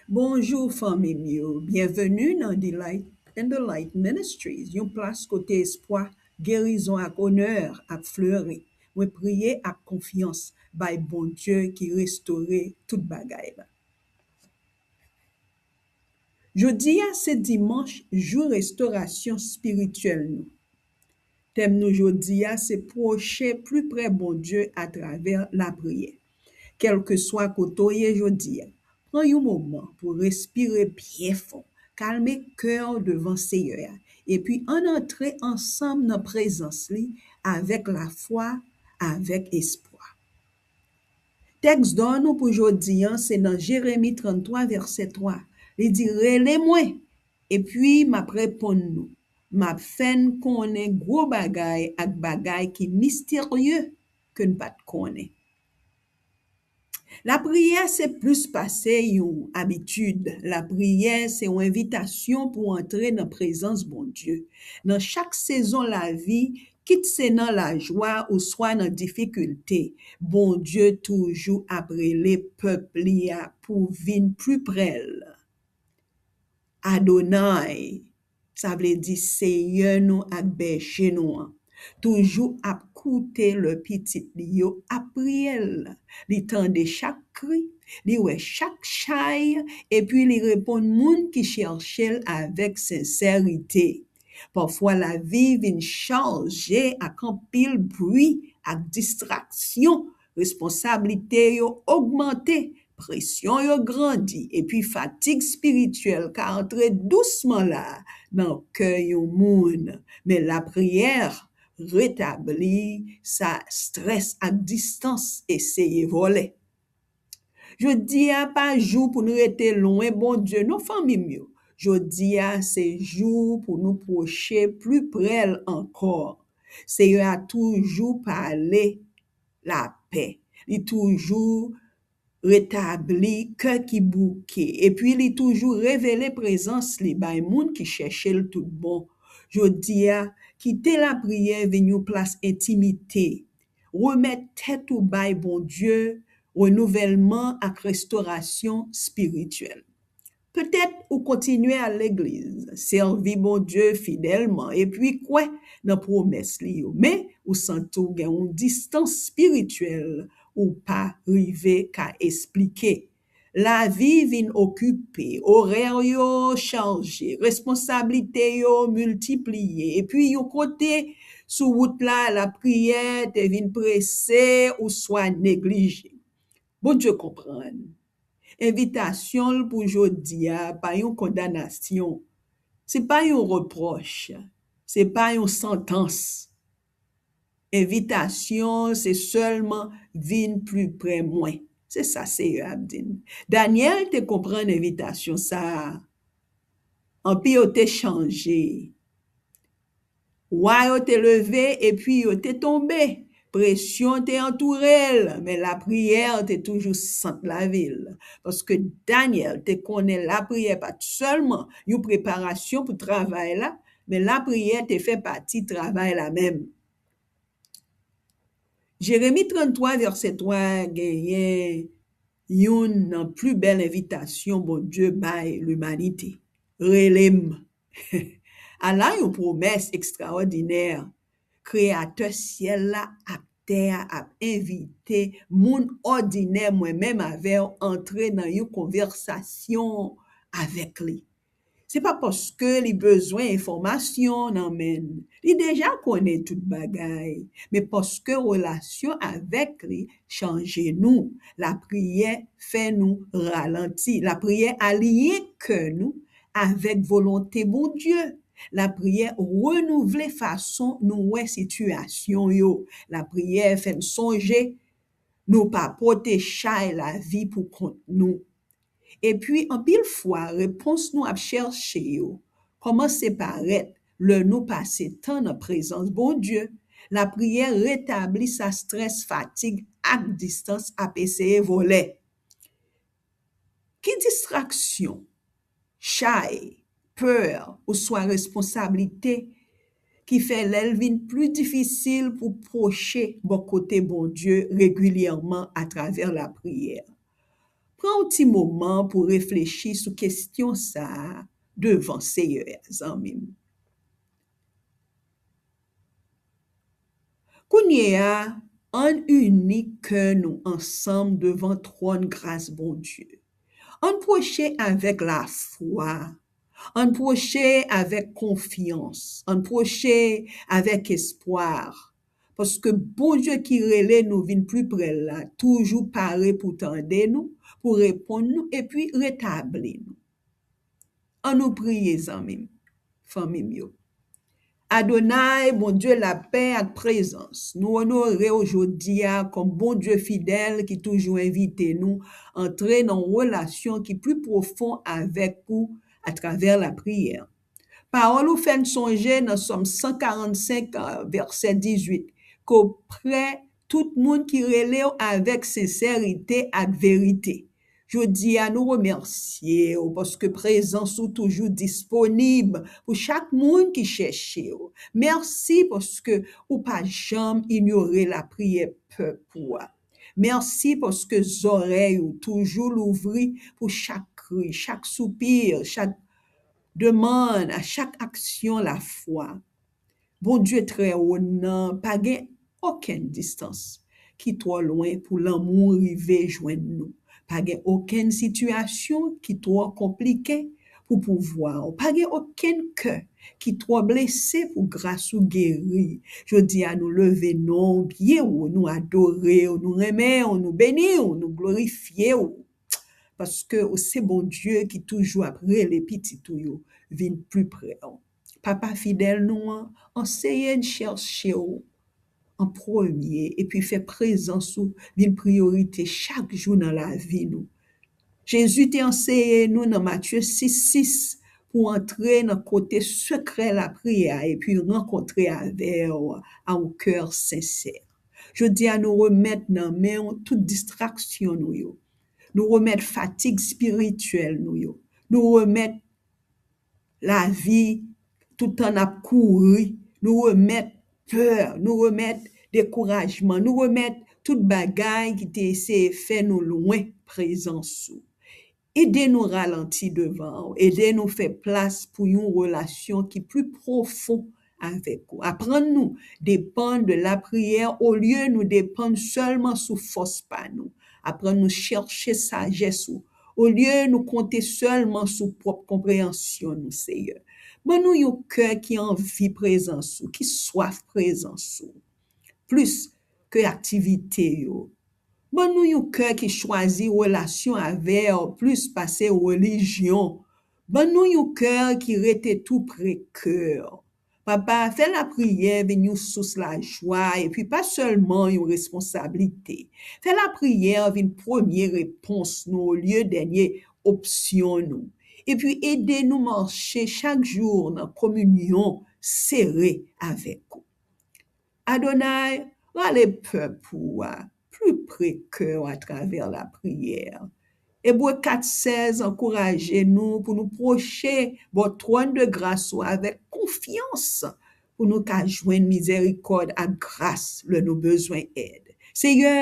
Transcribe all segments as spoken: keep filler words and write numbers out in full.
Bonjou fanmi m yo, byenveni nan Delight in the Light Ministries, yon plas kote espwa, gerizon ak onè ap fleri. Mwen priye ak konfyans bay Bondye ki restore tout bagay la. Jodi a se dimanch, jou restorasyon espirityèl nou. Tèm nou jodi a se pwoche pli pre Bondye atravè lapriyè. Kèlkeswa kote w ye jodi a, pran yon moman pou respire byen fon, kalme kè w devan Seyè a, epi ann antre ansanm nan prezans li avèk lafwa, avèk espwa. Tèks dò nou pou jodi a se nan Jeremi tranntwa, vèsè twa. Li di, rele mwen, epi m ap reponn nou. M ap fè n konnen gwo bagay ak bagay ki misterye ke n pa t konnen. Lapriyè se plis pase yon abitid. Lapriyè se yon envitasyon pou antre nan prezans Bondye. Nan chak sezon lavi, kit se nan lajwa oswa nan difikilte, Bondye toujou ap rele pèp li a pou vin pli pre l. Adonay, sa vle di Seyè nou ak Bèje nou an, toujou ap koute lè pitit li yo ap priye l. Li tande chak kri, li wè chak chay, epi li reponn moun ki chèche l avèk sensète. Pafwa lavi vin chaje ak anpil bri ak distraksyon, responsablite yo ogmante, presyon yo grandi, epi fatig espirityèl ka antre dousman la nan kè yon moun. Men lapriyè retabli sa strès ak distans eseye vòlè. Jodi a pa jou pou n rete lwen Bondye non fanmi m yo. Jodi a se jou pou nou pwoche pli pre l ankò. Seyè a toujou pale lapè. Li toujou retabli kè ki bouke. Epi li toujou revele prezans li bay moun ki chèche l tout bon. Jodi a, kite lapriyè vin yon plas entimite. Remèt tèt ou bay Bondye, renouvèlman ak restorasyon espirityèl. Petèt ou kontinye al legliz, sèvi Bondye fidèlman epi kwè nan pwomès li yo, men ou santi w gen yon distans espirityèl ou pa rive ka esplike. Lavi vin okipe, orè yo chaje, responsablite yo miltipliye, epi yon kote sou wout la, lapriyè te vin prese oswa neglije. Bondye konprann. Envitasyon l pou jodi a pa yon kondanasyon. Se pa yon repwòch. Se pa yon santans. Envitasyon se sèlman vin pli pre mwen. Se sa Seyè a ap di n. Danyèl te konprann envitasyon sa a. Anpi yo te chanje. Wa yo te leve epi yo te tonbe. Presyon te antoure l, men lapriyè te toujou sant lavi l. Paske Danyèl te konnen lapriyè pa t sèlman yon preparasyon pou travay la, men lapriyè te fè pati travay la menm. Jeremi tranntwa, vèsè twa genyen youn nan pli bèl envitasyon Bondye bay limanite. Rele m. Ala yon pwomès ekstraòdinè! Kreyatè syèl la ak tè a ap envite moun òdinè, mwen menm avè w, antre nan yon konvèsasyon avèk li. Se pa paske li bezwen enfòmasyon nan men n. Li deja konnen tout bagay. Men paske relasyon avèk li chanje nou. Lapriyè fè nou ralanti. Lapriyè aliyen kè nou avèk volonte Bondye. Lapriyè renouvle fason nou wè sitiyasyon yo. Lapriyè fè n sonje nou pa pote chay lavi pou kont nou. Epi, anpil fwa, repons nou ap chèche yo kòmanse parèt lè nou pase tan nan prezans Bondye. Lapriyè retabli sa strès, fatig ak distans ap eseye vòlè. Ki distraksyon, chay, pè, oswa responsablite ki fè lè l vin pli difisil pou pwoche bò kote Bondye regilyèman atravè lapriyè? Pran yon ti moman pou reflechi sou kesyon sa a devan Seyè a, zanmi m. Kounye a, ann ini kè nou ansanm devan twòn gras Bondye. Ann pwoche avèk lafwa. Ann pwoche avèk konfyans. Ann pwoche avèk espwa. Paske Bondye ki rele nou vin pli pre l la toujou pare pou tande nou, pou reponn nou epi retabli nou. Ann nou priye, zanmi m, fanmi m yo. Adonay, Bondye lapè ak prezans, nou onore w jodi a kòm Bondye fidèl ki toujou envite nou antre nan yon relasyon ki pli pwofon avèk ou atravè lapriyè. Pawòl ou fè n sonje nan Sòm san karannsenk, vèsè dizuit, ke w prè tout moun ki rele w avèk sensèrite ak verite. Jodi a, nou remèsye w paske prezans ou toujou disponib pou chak moun ki chèche w. Mèsi paske ou pa janm inyore lapriyè pèp ou a. Mèsi paske zòrèy ou toujou louvri pou chak kri, chak soupi, chak demann, a chak aksyon lafwa. Bondye trè wo nan, pa gen okenn distans ki twò lwen pou lanmou rive jwenn nou. Pa gen okenn sitiyasyon ki twò konplike pou pouvwa w. Pa gen okenn kè ki twò blese pou gras ou geri. Jodi a, nou leve non w byen wo, nou adore w, nou renmen w, nou beni w, nou glorifye w. Paske ou se Bondye ki toujou ap rele pitit ou yo vin pli pre w. Papa fidèl nou an, anseye n chèche w an premye, epi fè prezans ou vin priyorite chak jou nan lavi nou. Jezi te anseye nou nan Matye sis sis pou antre nan kote sekrè lapriyè a epi rankontre avè w a yon kè sensè. Jodi a, nou remèt nan men w tout distraksyon nou yo. Nou remèt fatig espirityèl nou yo. Nou remèt lavi, tout tan n ap kouri, nou remèt pè, nou remèt dekourajman, nou remèt tout bagay ki te eseye fè nou lwen prezans ou. Ede nou ralanti devan w, ede nou fè plas pou yon relasyon ki pli pwofon avèk ou. Aprann nou depann de lapriyè olye nou depann sèlman sou fòs pa nou. Aprann nou chèche sajès ou, olye nou konte sèlman sou pwòp konpreyansyon nou, Seyè. Ban nou yon kè ki anvi prezans ou, ki swaf prezans ou, plis ke aktivite yo. Ban nou yon kè ki chwazi relasyon avè w plis pase relijyon. Ban nou yon kè ki rete tou pre kè w. Papa, fè lapriyè vin yon sous lajwa, epi pa sèlman yon responsablite. Fè lapriyè vin premye repons nou olye dènye opsyon nou. Epi ede nou mache chak jou nan kominyon sere avèk ou. Adonay, rale pèp ou a pli pre kè w atravè lapriyè. Ebre kat sèz ankouraje nou pou nou pwoche bò twòn de gras ou avèk konfyans, pou nou ka jwenn mizèrikòd ak gras lè nou bezwen èd. Seyè,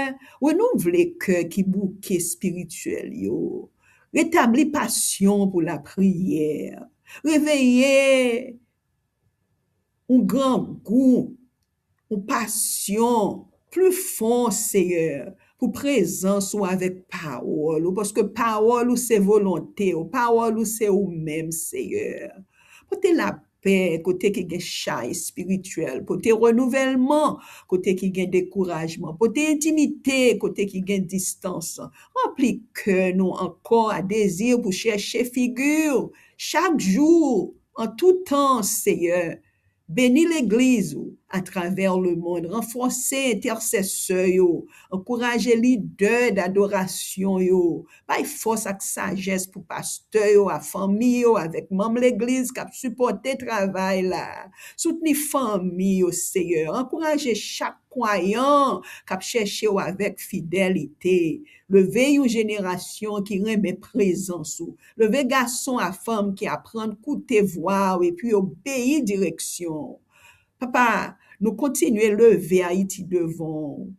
renouvle kè ki bouke espirityèl yo. Retabli pasyon pou lapriyè. Reveye yon grangou, yon pasyon pli fon, Seyè, pou prezans ou avèk pawòl ou, paske pawòl ou se volonte ou, pawòl ou se ou menm, Seyè. Pote lapè kote ki gen chay espirityèl, pote renouvèlman kote ki gen dekourajman, pote entimite kote ki gen distans. Ranpli kè nou ankò a dezi pou chèche figi w chak jou, an tou tan, Seyè. Beni legliz ou atravè lemonn, ranfòse entèsesè yo, ankouraje lidè dadorasyon yo, bay fòs ak sajès pou pastè yo, a fanmi yo, avèk manm legliz k ap sipòte travay la. Soutni fanmi yo, Seyè, ankouraje chak kwayan k ap chèche w avèk fidelite. Leve yon jenerasyon ki renmen prezans ou. Leve gason a fanm ki aprann koute vwa w epi obeyi direksyon w. Papa, nou kontinye leve Ayiti devan w.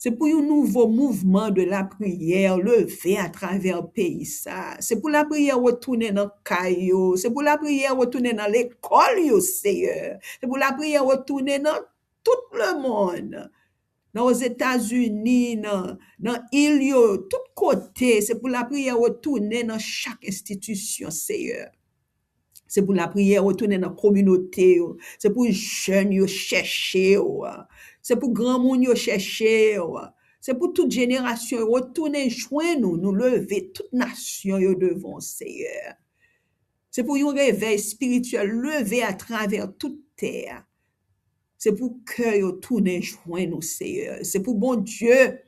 Se pou yon nouvo mouvman de lapriyè leve atravè peyi sa. Se pou lapriyè retounen nan kay yo. Se pou lapriyè retounen nan lekòl yo, Seyè. Se pou lapriyè retounen nan tout lemonn. Nan Ozetazini, nan, nan il yo, tout kote. Se pou lapriyè retounen nan chak enstitisyon, Seyè. Se pou lapriyè retounen nan kominote yo. Se pou jèn yo chèche w. Se pou granmoun yo chèche w. Se pou tout jenerasyon yo retounen jwenn ou. Nou leve tout nasyon yo devan w, Seyè. Se pou yon revèy espirityèl leve atravè tout tè a. Se pou kè yo tounen jwenn ou, Seyè. Se pou Bondye,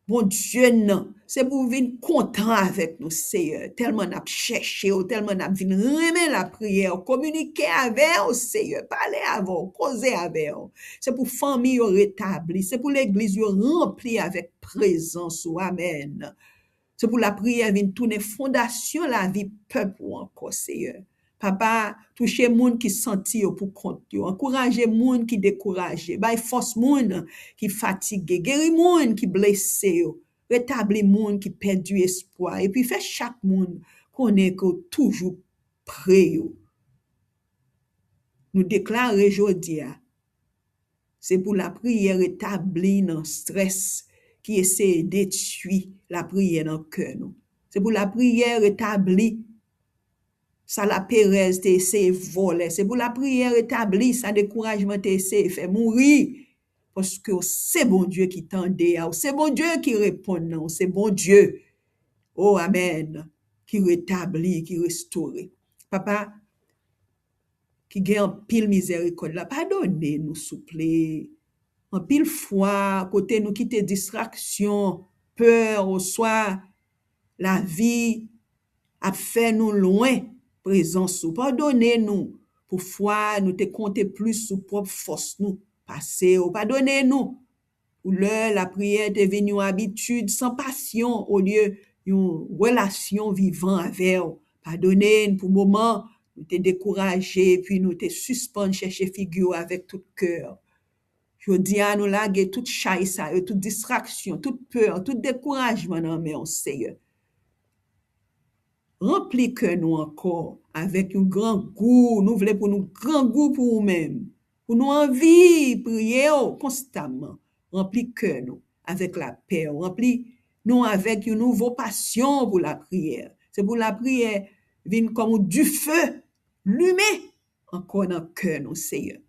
Bondye nan, se pou vin kontan avèk nou, Seyè. Tèlman n ap chèche w, tèlman n ap vin renmen lapriyè, kominike avè w, Seyè. Pale avè w, koze avè w. Se pou fanmi yo retabli, se pou legliz yo ranpli avèk prezans ou. Amèn. Se pou lapriyè vin tounen fondasyon lavi pèp ou ankò, Seyè. Papa, touche moun ki santi yo pou kont yo. Ankouraje moun ki dekouraje. Bay fòs moun ki fatige. Geri moun ki blese yo. Retabli moun ki pèdi espwa. Epi fè chak moun konnen ke w toujou pre yo. Nou deklare jodi a, se pou lapriyè retabli nan strès ki eseye detwi lapriyè nan kè nou. Se pou lapriyè retabli sa laperèz te eseye vòlè. Se pou lapriyè retabli sa dekourajman te eseye fè mouri. Paske w se Bondye ki tande a, w se Bondye ki reponn nan, w se Bondye, o amèn, ki retabli, ki restore. Papa, ki gen anpil mizèrikòd la, padone nou, souple. Anpil fwa, kote nou kite distraksyon, pè, oswa lavi ap fè nou lwen prezans ou. Padone nou pou fwa nou te konte plis sou pwòp fòs nou pase w. Padone nou pou lè lapriyè te vin yon abitid san pasyon olye yon relasyon vivan avè w. Padone n pou moman nou te dekouraje epi nou te sispann chèche figi w avèk tout kè. Jodi a, nou lage tout chay sa yo, tout distraksyon, tout pè, tout dekourajman nan men w, Seyè. Ranpli kè nou ankò avèk yon grangou. Nou vle pou nou grangou pou ou menm. Pou nou anvi priye w konstamman. Ranpli kè nou avèk lapè w. Ranpli nou avèk yon nouvo pasyon pou lapriyè. Se pou lapriyè vin kòm yon dife limen ankò nan kè nou, Seyè.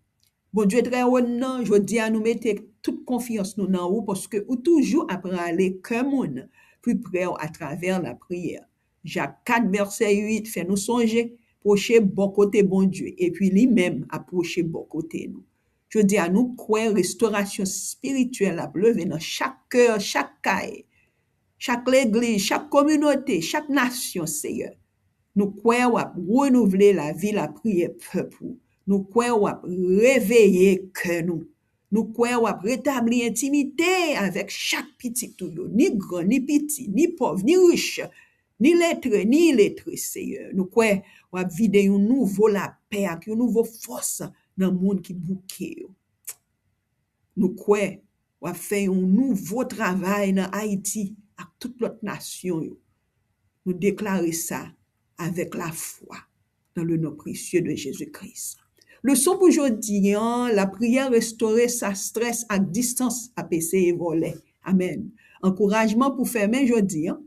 Bondye trè wo nan, jodi a nou mete tout konfyans nou nan ou, paske ou toujou ap rale kè moun pi pre w atravè lapriyè. Jak kat vèsè uit fè nou sonje, pwoche bò kote Bondye, epi li menm ap pwoche bò kote nou. Jodi a nou kwè restorasyon espirityèl ap leve nan chak kè, chak kay, chak legliz, chak kominote, chak nasyon, Seyè. Nou kwè w ap renouvle lavi lapriyè pèp ou. Nou kwè w ap reveye kè nou. Nou kwè w ap retabli entimite avèk chak pitit ou yo, ni gran, ni piti, ni pòv, ni rich, ni letre, ni iletre, Seyè. Nou kwè w ap vide yon nouvo lapè ak yon nouvo fòs nan moun ki bouke yo. Nou kwè w ap fè yon nouvo travay nan Ayiti ak tout lòt nasyon yo. Nou deklare sa avèk lafwa, dans le nom précieux de Jésus-Christ. Leson pou jodi an, lapriyè restore sa strès ak distans ap eseye vòlè. Amèn. Ankourajman pou fèmen jodi an,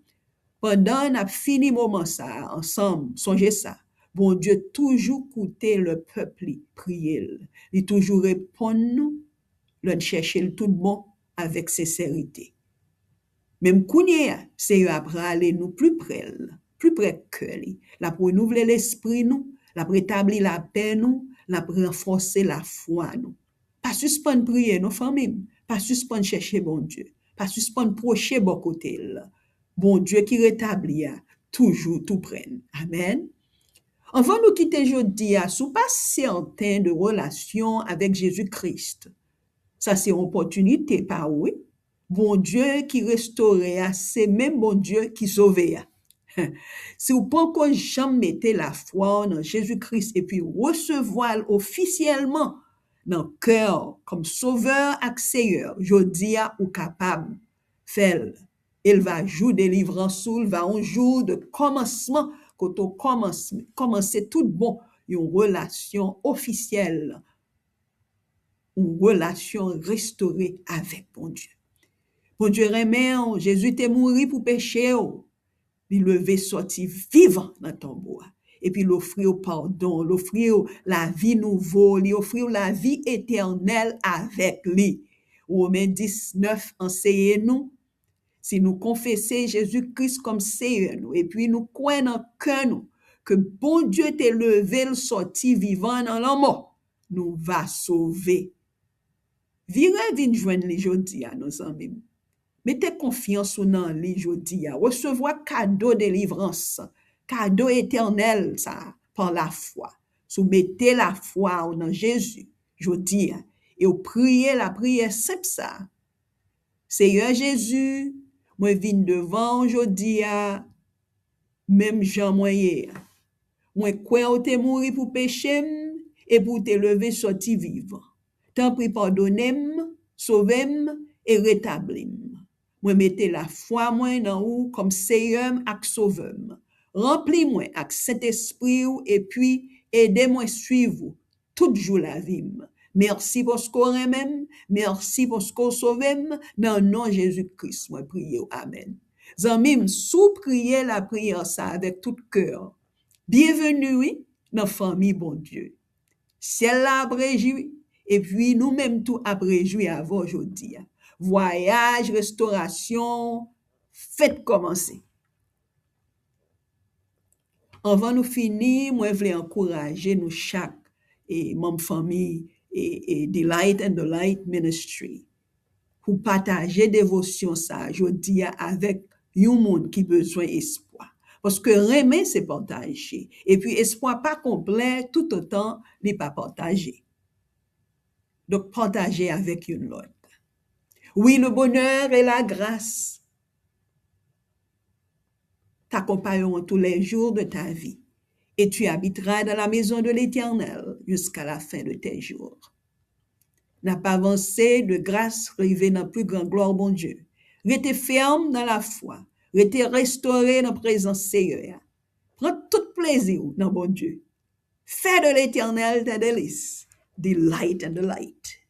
pandan n ap fini moman sa a ansanm, sonje sa, Bondye toujou koute lè pèp li priye l. Li toujou reponn nou lè n chèche l tout bon avèk sensèrite. Menm kounye a, Seyè a prale nou pli pre l, pli pre kè li. L ap renouvle lespri nou, l ap retabli lapè nou, l ap ranfòse lafwa nou. Pa sispann priye non, fanmi m. Pa sispann chèche Bondye. Pa sispann pwoche bò kote l. Bondye ki retabli a toujou tou pre n. Amèn. Anvan nou kite jodi a, si w pa sèten de relasyon avèk Jezi Kris, sa se yon opòtinite pa ou, wi. Bondye ki restore a, se menm Bondye ki sove a. Si w poko janm mete lafwa w nan Jezi Kris epi resevwa l ofisyèlman, nan kè w kòm Sovè ak Seyè, jodi a ou kapab fè l. E l va jou delivrans ou, l va yon jou de kòmansman, kote w kòmans, kòmanse tout bon yon relasyon ofisyèl, yon relasyon restore avèk Bondye. Bondye renmen w, Jezi te mouri pou peche w. Li leve sòti vivan nan tonbo a. Epi l ofri w padon, l ofri w lavi nouvo, li ofri w lavi etènèl avèk li. Women dis nèf anseye nou, si nou konfese Jezi Kris kòm Seyè nou, epi nou kwè nan kè nou ke Bondye te leve l sòti vivan nan lanmò, nou va sove. Vire vin jwenn li jodi a, non, zanmi m. Mete konfyans ou nan li jodi a. Resevwa kado delivrans, kado etènèl sa a, pa lafwa. Si w mete lafwa w nan Jezi jodi a, e w priye lapriyè senp sa a, Seyè Jezi, mwen vin devan w jodi a, menm jan mwen ye a. Mwen kwè w te mouri pou peche m e pou w te leve sòti vivan. Tanpri padone m, sove m e retabli m. Mwen mete lafwa mwen nan ou kòm Seyè m ak Sovè m. Ranpli mwen ak Sentespri w epi ede mwen swiv ou tout jou lavi m. Mèsi paske w renmen m, mèsi paske w sove m, nan non Jezi Kris mwen priye w, amèn. Zanmi m, si w priye lapriyè sa avèk tout kè w, byenveni wi nan fanmi Bondye. Syèl la ap rejwi, epi nou menm tou ap rejwi avè w jodi a. Vwayaj restorasyon fèk kòmanse. Anvan nou fini, mwen vle ankouraje nou chak, e, manm fanmi, e, e, The Light and the Light Ministry, pou pataje devosyon sa a jodi a avèk yon moun ki bezwen espwa. Paske renmen se pataje. Epi espwa pa konplè toutotan li pa pataje. Donk, pataje avèk youn lòt. Oui, le bonheur et la grâce t'accompagneront tous les jours de ta vie, et tu habiteras dans la maison de l'Éternel jusqu'à la fin de tes jours. N ap avanse de gras rive nan pli gran glwa Bondye. Rete fèm nan lafwa. Rete restore nan prezans Seyè a. Pran tout plezi w nan Bondye. Fais de l'Éternel tes délices. The Light and the Light.